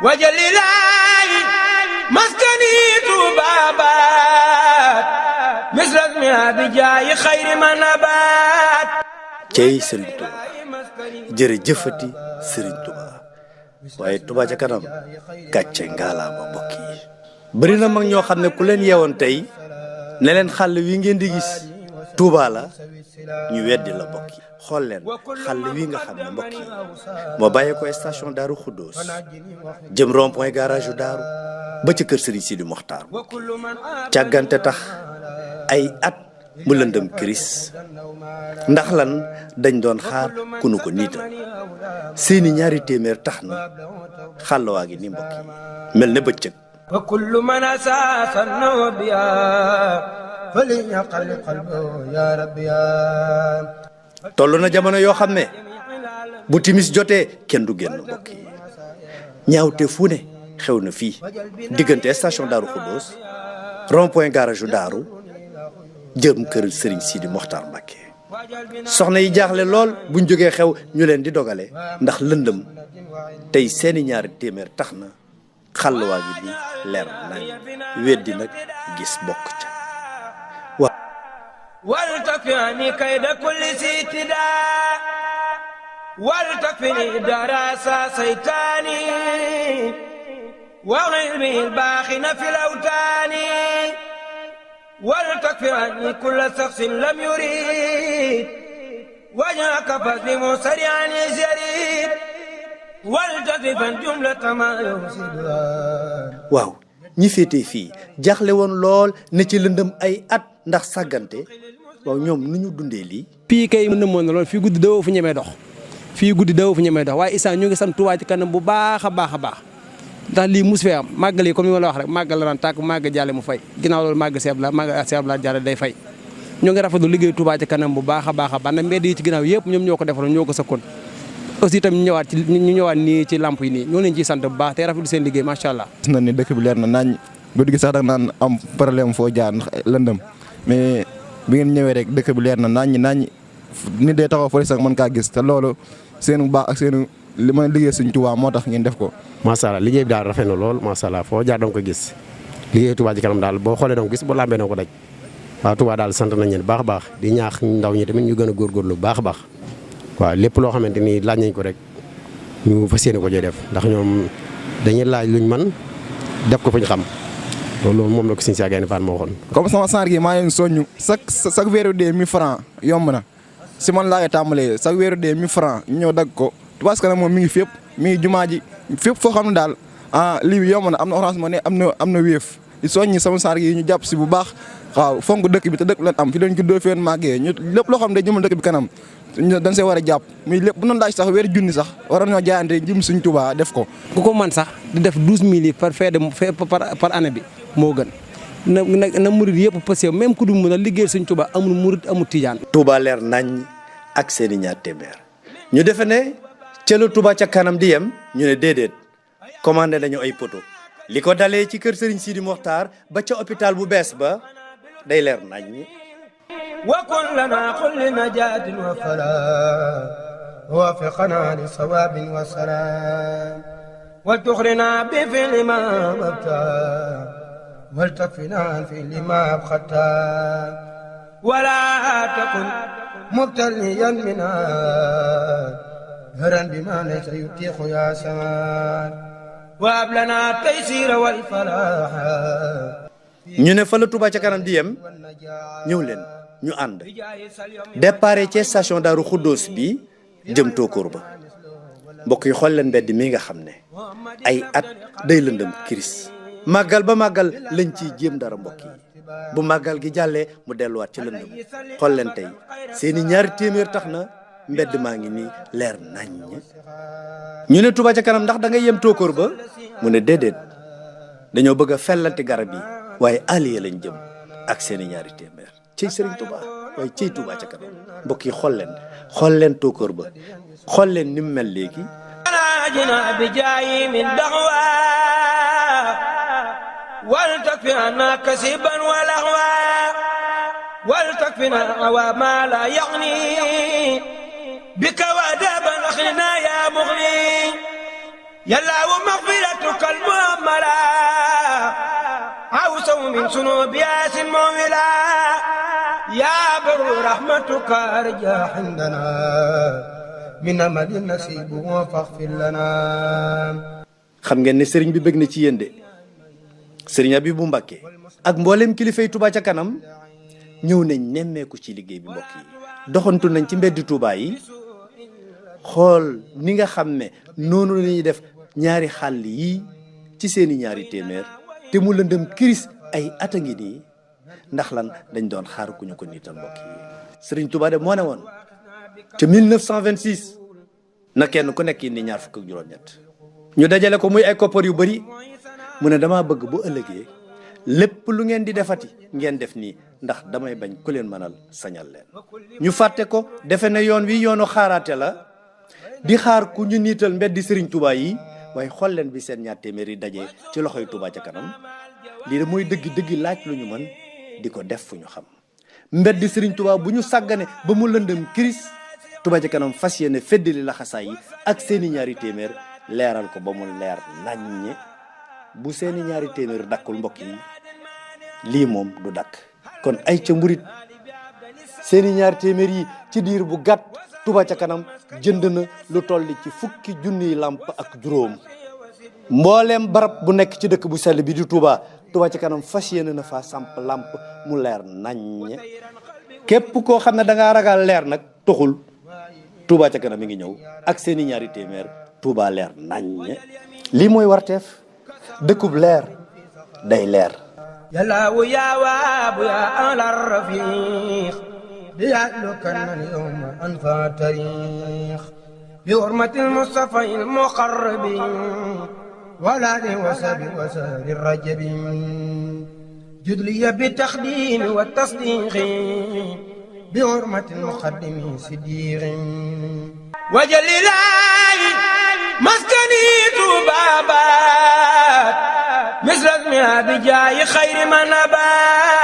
وجللاي مسكني طبابات مثل اسمها بجاي خير من نبات cey Serigne Touba jërëjëfati Serigne Touba waaye Touba ca kanam gàcce ngaalaama mbokk yi bëri na mag ñoo xam ne ku leen yeewoon tey ne leen xàll wi ngeen di gis Touba la ñu weddi la mbokk yi xool leen xàll wi nga xam ne mbokk yi moo bàyyee ko station Daaru Xuddoos jëm rond point garage Daaru ba ci kër Serigne Sidi Mokhtar càggante tax ay at mu lëndëm kiris ndax lan dañ doon xaar ku nu ko niital seeni ñaari téeméer tax na xàll waa ngi ni mbokk yi mel ne bëccëg وكل من أساس النوبيا فليقل قلبه يا ربي toll na jamono yoo xam ne bu timis jotee kenn du génn mbokk yi ñaawte fu ne xew na fii diggante station Daaru Xuddoos rond point garage Daaru jëm kër Serigne Sidi Mokhtar Mbacké soxna yi jaaxle lool buñ jógee xew ñu leen di dogale ndax lëndëm tey seeni ñaari téeméer tax na xàll waa gi ni leer nañ weddi nag gis bokk ca ولتكفني كيد كل سيتداء ولتكفني دراسة سيتاني وغير الباخن في الأوتان ولتكفني كل شخص لم يريد وجهك فاسلم سريعا يزيد ولتكفا جملة ما يفسدها waaw ñi féetee fii jaaxle woon lool ne ci lëndëm ay at ndax sàggante waaw ñoom nu ñu dundee lii fii kay mën na moon na lool fii guddi dawoo fu ñemee dox fii guddi dawoo fu ñemee dox waaye Issa ñu ngi sant Touba ci kanam bu baax a baax a baax ndax lii mus fee am màggal yi comme ni ma la wax rek màggal la daan tàkk màgg jàlle mu fay ginnaaw loolu màgg seeb la jàlle day fay ñu ngi rafetlu liggéey Touba ci kanam bu baax a baax a baax ndax mbedd yi ci ginnaaw yëpp ñoom ñoo ko defaroon ñoo ko sëkkoon aussi tam ñu ñëwaat nii ci lamp yi nii ñoo leen ciy sant bu baax te rafetlu seen liggéey macha allah. gis na ni dëkk bi leer na naañ guddi gi sax da naan am problème foo jaar ndax lëndëm mais bi ngeen ñëwee rek dëkk bi leer na naañ nit day taxaw fële sax mën kaa gis te loolu seen baax ak seen li ma liggéey Sëñ Tuubaa moo tax ngeen def ko. macha allah liggéey bi daal rafet na lool macha allah foo jaar danga ko gis liggéey Touba ci kanam daal boo xoolee danga ko gis boo lambee danga ko daj waaw Touba daal sant nañ leen baax a baax di ñaax ndaw ñi tamit ñu gën a góorgóorlu bu baax a baax waaw lépp loo xamante ni laaj nañ ko rek ñu fas yéene ko jee def ndax ñoom dañuy laaj luñ man def ko fu ñu xam loolu moom la ko Sëñ Cheikh Gaïndé Fatma moo waxoon. comme sama sant gi maa leen soññu chaque weeru dee 1000 francs yomb na si man laa koy tàmbalee chaque weeru dee 1000 francs ñu ñëw dagg ko Touba ca kanam moom mi ngi fépp mi ngi jumaa ji fépp foo xam ne daal lii yomb na am na Orange Money am na Wave di soññi sama sant gi ñu jàpp si bu baax waaw fonk dëkk bi te dëkk leen am fi leen juddoo fi leen màggee ñu lépp loo xam ne jëmal dëkk bi kanam dañ see war a jàpp muy lépp bu noonu laaj sax weer junni sax waroon ñoo jaayante jëm Sëñ Tuubaa def ko. ku ko man sax di def 12000 yi par année bi moo gën na murid yëpp parce que même ku du mën a liggéey Sëñ Tuubaa amul murid amul tijaan. Touba leer nañ ak seeni ñaar téeméer ñu defe ne ca la Touba ca kanam di yem ñu ne déedéet commandé nañu ay poto li ko dalee ci kër Serigne Sidi Mokhtar ba ca hôpital bu bees ba day leer nañ وكن لنا كل نجاة وفلاح ووفقنا لصواب وسلام وتخرنا بفعل ما أبتا ولتكفنا في لما أبختا ولا تكن مبتليا منا هرا بما ليس يتيح يا سمان وهب لنا التيسير والفلاح ñu ne fa la Touba ca kanam di yem ñëw leen ñu ànd départ ci station Daaru Xuddoos bi jëm Tokor ba mbokk yi xool leen mbedd mi nga xam ne ay at day lëndëm kiris màggal ba màggal lañ ciy jéem dara mbokk yi bu màggal gi jàllee mu delluwaat ci lëndëm xool leen tey seeni ñaari téeméer tax na mbedd maa ngi nii leer nañ ñu ne Touba ca kanam ndax da ngay yem Tokor ba mu ne déedéet dañoo bëgg a fellanti garab yi waaye aliya lañ jëm ak seeni ñaari téeméer ciy Serigne Touba waaye ciy Touba ca kanam mbokk yi xool leen Tokor ba xool leen ni mu mel léegi جنا بجاي من دعوى ولتكفنا كسبا ولغوا ولتكفنا وما لا يغني بك ودابا اخلنا يا مغني يلا ومغفرتك من سنوب ياس مولا يا بر رحمتك أرجى عندنا من أمل نصيب فاغفر لنا. xam ngeen ne sëriñ bi bëgg na ci yéen de sëriñ Abibu Mbàkke ak mboolem kilifay Touba ca kanam ñëw nañ nemmeeku ci liggéey bi mbokk yi doxantu nañ ci mbeddi Touba yi xool ni nga xam ne noonu la ñuy def ñaari xàll yi ci seeni ñaari téeméer te mu lëndëm kiris ay at a ngi nii ndax lan dañ doon xaar ku ñu ko niital mbokk yi. sëriñ Touba de moo ne woon ca 1926 na kenn ku nekk indi ñaar fukk ak juróom-ñett ñu dajale ko muy ay koppar yu bari mu ne dama bëgg bu ëllëgee lépp lu ngeen di defati ngeen def nii ndax damay bañ ku leen mënal sañal leen. ñu fàtte ko defe ne yoon wi yoonu xaaraate la di xaar ku ñu niital mbeddi sëriñ Touba yi waaye xool leen bi seen ñaar téeméer yi dajee ci loxoy Touba ca kanam lii de mooy dëgg laaj lu ñu mën di ko def fu ñu xam. mbeddi sëriñ Touba bu ñu sàggane ba mu lëndëm kiris Touba ca kanam fas yéene feddali laxasaay yi ak seeni ñaari téeméer leeral ko ba mu leer naññe. bu seeni ñaari téeméer dakkul mbokk yi lii moom du dakk kon ay ca mburit seeni ñaari téeméer yi ci diir bu gàtt Touba ca kanam jënd na lu toll ci fukki junniy làmp ak juróom mbooleem barab bu nekk ci dëkk bu sell bi di Touba Touba ca kanam fas yéene na fa samp làmp mu leer naññe képp koo xam ne da ngaa ragal leer nag toxul Touba ca kanam mi ngi ñëw ak seeni ñaari téeméer Touba leer naññe lii mooy warteef dëkkub leer day leer. yàllaawu yaa waabu yaa alar rafiq di yaatlu kanal yowma anfa tariix bi hurmatil mustafa il muqarrabi wala li wasabi wasari rajabi judliya bi taxdimi wa tasdiqi bi hurmatil muqaddimi siddiqi wajalilahi maskani tubabat misras mi abijaayi xayri man abaat